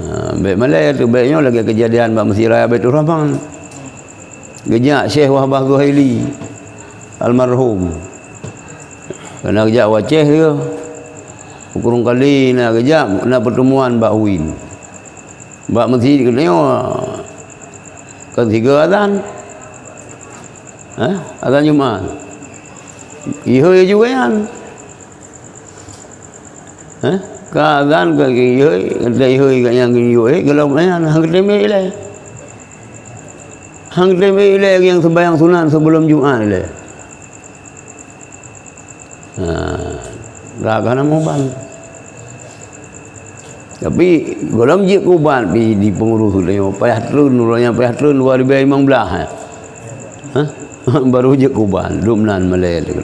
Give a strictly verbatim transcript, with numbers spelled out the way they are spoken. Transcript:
Ha, bèk malèe tu, bèk nyoe lagèe keujadian bak Meuseujid Raya Baiturrahman. Geujak Syekh Wahbah Zuhaili, almarhum. Keuneuk geujak u Aceh dia. Ureueng kali na geujak, na pertemuan bak UIN. Bak meuseujid geutanyoe, kon sigoe azan. Hah? Azan Jumat. Ihôi juga nyan. Hah? Ka azan ka ihôi, ka ihôi ka nyang geuyue, eh, golom nyan, hang teumeung ilèe. Hang teumeung ilèe nyang sembahyang sunat sebelum Jumat ilèe. Ha, dah ka na muban. Tapi golom jeuet keu ubat di, di pengurus geutanyoe, payah treun, uroe nyan payah treun dua ribèe limong blah, eh. Hah? Baru jeuet keu ubat, dum nan malèe tu.